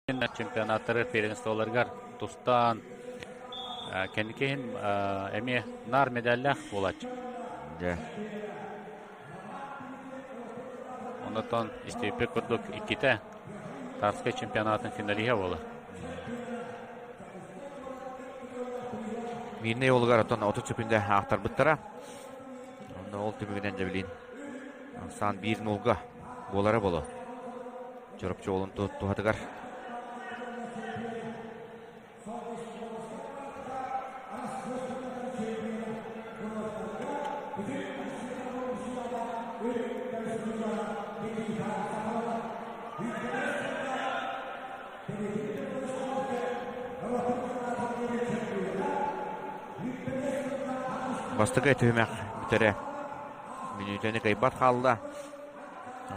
Чемпионаттары первенстволарыгар тустаан кэнники иһин эмиэ наар медаллаах буолааччы. Дьэ. Онтон истибиппит курдук иккитэ Тарскай чемпионатын финалиһа буолар. Мирнэй уолугар оттон 30 секунда аахтарбыттара. Онно ол түмүгүнэн дьэ билин сан 1-0-га буолара боло. Чурапчы уолун туһатыгар. Бастакы түһүмэх бүтэрэ мүнүүтэни кыайбат хаалла.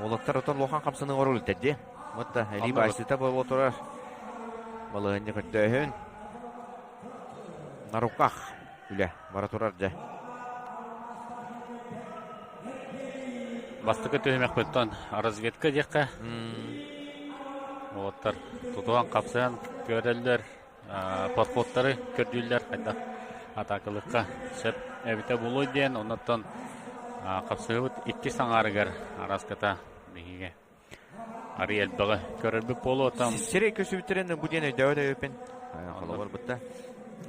Уолаттар отон улахан хамсаныы оҥорор үлтэрди. Уотта Эли баайсыта буола турар. Балаһыанньа көрдөөһүн. Наруках үлэ бара турар дьэ. Бастакы түһүмэхпиттэн разведка диэххэ. Уолаттар тутуһан хапсыһан көрөллөр, подходтары көрдүүллэр хайдах атаакалыкка сөп эбитэ буолуой диэн оннуттан хапсыһыбыт иккис аҥаарыгар араската биһиги арый элбэҕи көрөрбүт буолуо там Сирэй көсүбүттэрин бу диэн өйдөөбөт өйөппүн холобур бытта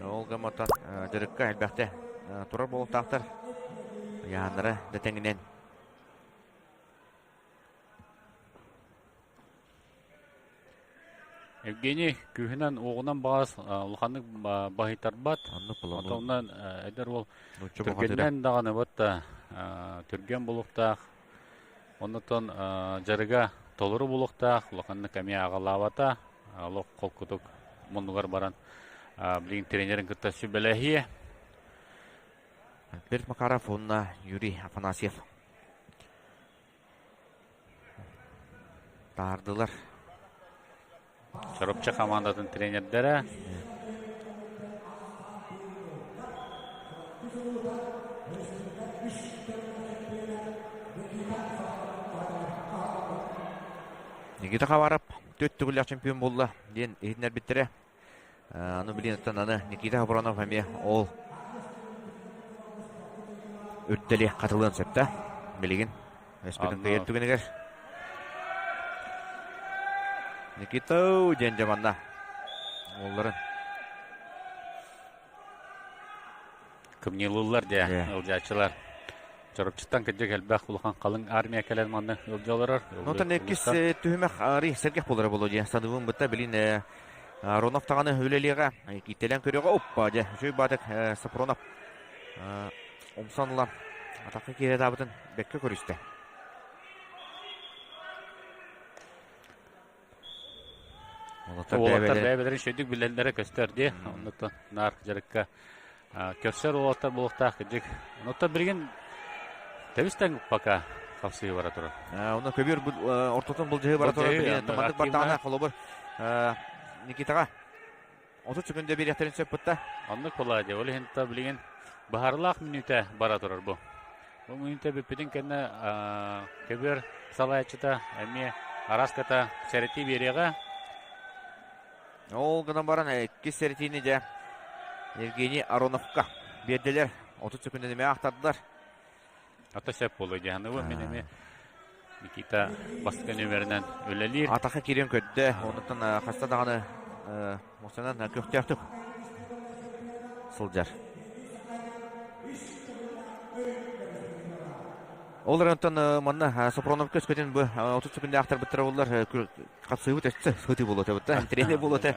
ол гымматан дьарыкка элбэхтэ турар буолуохтаахтар ыйааннара да тэҥинэн. Евгений күүһүнэн уоҕунан баҕас улаханнык баһыйтарбат. Онтон эдэр уол түргэнинэн даҕаны батта түргэн буолуохтаах. Оннуттан дьарыга толору буолуохтаах, улаханнык эмиэ аҕалаабата. Олох холкутук муннугар баран билигин тренерин кытта сүбэлэһиэ. Альберт Макаров уонна Юрий Афанасьев Таһаардылар. Чорупча хамаандатын тренердэрэ. Никита Хабаров төрт төгүллээх чемпион буолла диэн иһитиннэрбиттэрэ. Аны билин аны Никита Хабаронов эмиэ ол үрдэли хатылыан сөптө. Билигин өспүтүн кыйар түгэнигэр Никита диэн дьаманна уолларын кымньыылыыллар дии ылдьааччылар. Чорупчуттан кырдьык элбэх улахан халыҥ армия кэлэн манна ыалдьа олорор. Онтон иккис түһүмэх арый сэргэх буолара буолуо дии саныыбын бытта билин Аронов даҕаны үлэлиэҕэ кииттэлэн көрүөҕэ оппа дьэ үчүгэй баатык Сапронов умсан ылан атахха киирэ таабытын бэккэ көрүстэ. Уолаттар бэйэлэрин үчүгэйдик билэллэрэ көстөр дии. Оннуттан наар дьарыкка көрсөр уолаттар буолуохтаах кырдьык. Онуттан билигин тэбис-тэҥ пока хапсыы бара турар. Онно көбүөр ортотун былдьаһыы бара турар. Билигин маннык бардаҕына холобур Никитаҕа 30 секунда биэриэхтэрин сөп бытта. Оннук буолаа дии. Ол иһин билигин баһарлаах мүнүүтэ бара турар бу. Бу мүнүүтэ бүппүтүн кэннэ көбүөр салайааччыта эмиэ араската сэрэтии биэриэҕэ. Ол гынан баран иккис сэрэтиини дьэ Евгений Ароновка биэрдилэр. 30 секунда эмиэ ахтардылар. Ата сөп буолуо дии саныыбын. Мин эмиэ Никита бастакы нүөмэринэн үлэлиир. Атаха киирэн көрдө. Онуттан хаста даҕаны мустанан көхтөөхтүк сылдьар. Ол эрэн манна Сопронов көскөтүн бу 30 секунда ахтарбыттара буллар хапсыыбыт өссө сытыы буолуо этэ тренер буолуо этэ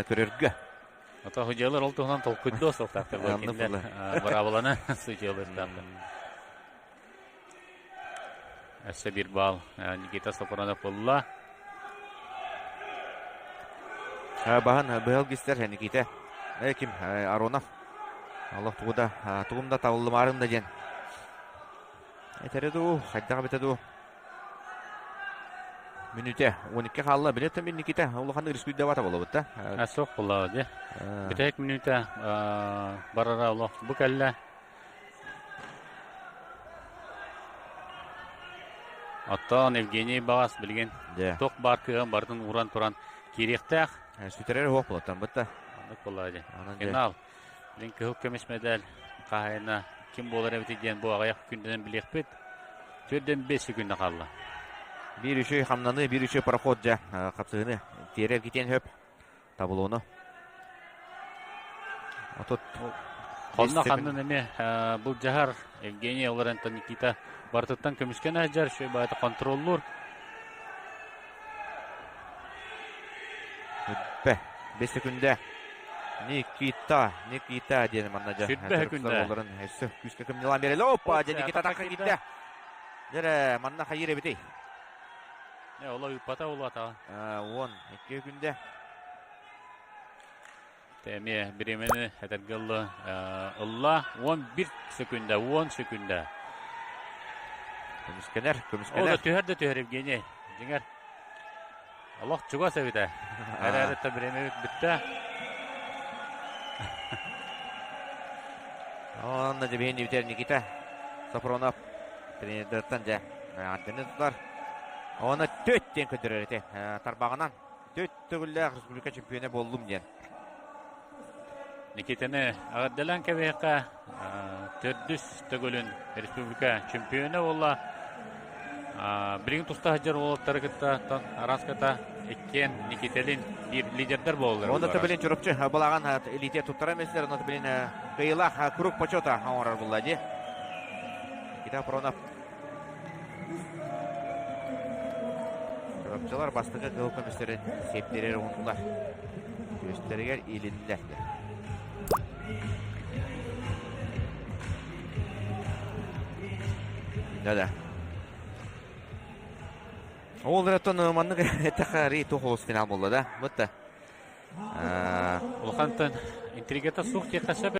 көрөргө. Ото судьялар ол туһунан толкуйдуо суохтаахтар бу кинилэр быраабыланы судьялыахтаахтар. Өссө биир баал Никита Сопронов ылла. Баһын быһал гистер Никита ким Аронов Аллах тугу да тугум да табыллымаарым да диэн этэрэ дуу хайдах эбитэ дуу Мүнүүтэ 12 хаалла. Билет мин Никита улахан рискуйдабата болобут да. Суох буолла дии. Бүтэһик мүнүүтэ барара олох бу кэллэ. Оттон Евгений Баас билигин туох баар кыаҕын барытын ууран туран киириэхтээх. Сүтэрэр уох булаттан бытта. Оннук буолла дии. Финал. Билин кыһыл көмүс медаль хаһайына ким буолар эбитий диэн бу аҕыйах күндэнэн билиэхпит. 4-5 секунда хаалла. Биир үчүгэй хамнаныы, биир үчүгэй проход дьэ хапсыһыны тиэрэ эргитиэн хөп таблону. Отут Хонно ханнын эмиэ былдьаһар Евгений Олорентон Никита барытыттан көмүскэн сылдьар, үчүгэй баайта контроллуур. Бе, 5 секунда. Никита, Никита диэн манна дьэ. Сүрбэ секунда. Олорон өссө күүскэ кымньылаан биэрэлэ. Опа, дьэ Никита атакка киирдэ. Дьэ, манна хайыр эбитий? Не, ола ыыппата улата. 12 күндэ. Эмиэ бириэмэни этэргэ ылла. Ылла 11 секунда, 10 секунда. Көмүскэнэр, көмүскэнэр. Ол да түһэр да түһэр Евгений. Дьиҥэр олох чугас эбитэ. Эрээриттэн бириэмэбит бүттэ. Онно дьэбиһин бүтэр Никита Сопронов тренердэртэн дьэ ардыны тутар. Оны төт диэн көрдөрөр ити. Тарбаҕынан төт төгүллээх республика чемпиона буоллум диэн. Никитаны аҕырдалаан кэбиһэххэ төрдүс төгүлүн республика чемпиона буолла. Билигин туста сылдьар уолаттары кытта араската иккиэн Никиталин биир лидердэр буолаллар. Онно билин Чурапчы балаҕан элите туттара меслер, онно билин кыйылаах круг почета оҥорор булла дии. Никита Пронов Чурапчылар бастакы кыһыл көмүстэрин сиэптэрэр уһунулар. Түөстэригэр илиннэр. Да-да. Ол эрэтон маннык эттэххэ ри туох олус финал буолла да. Бутта. Улахантан интригата суох диэххэ сөп.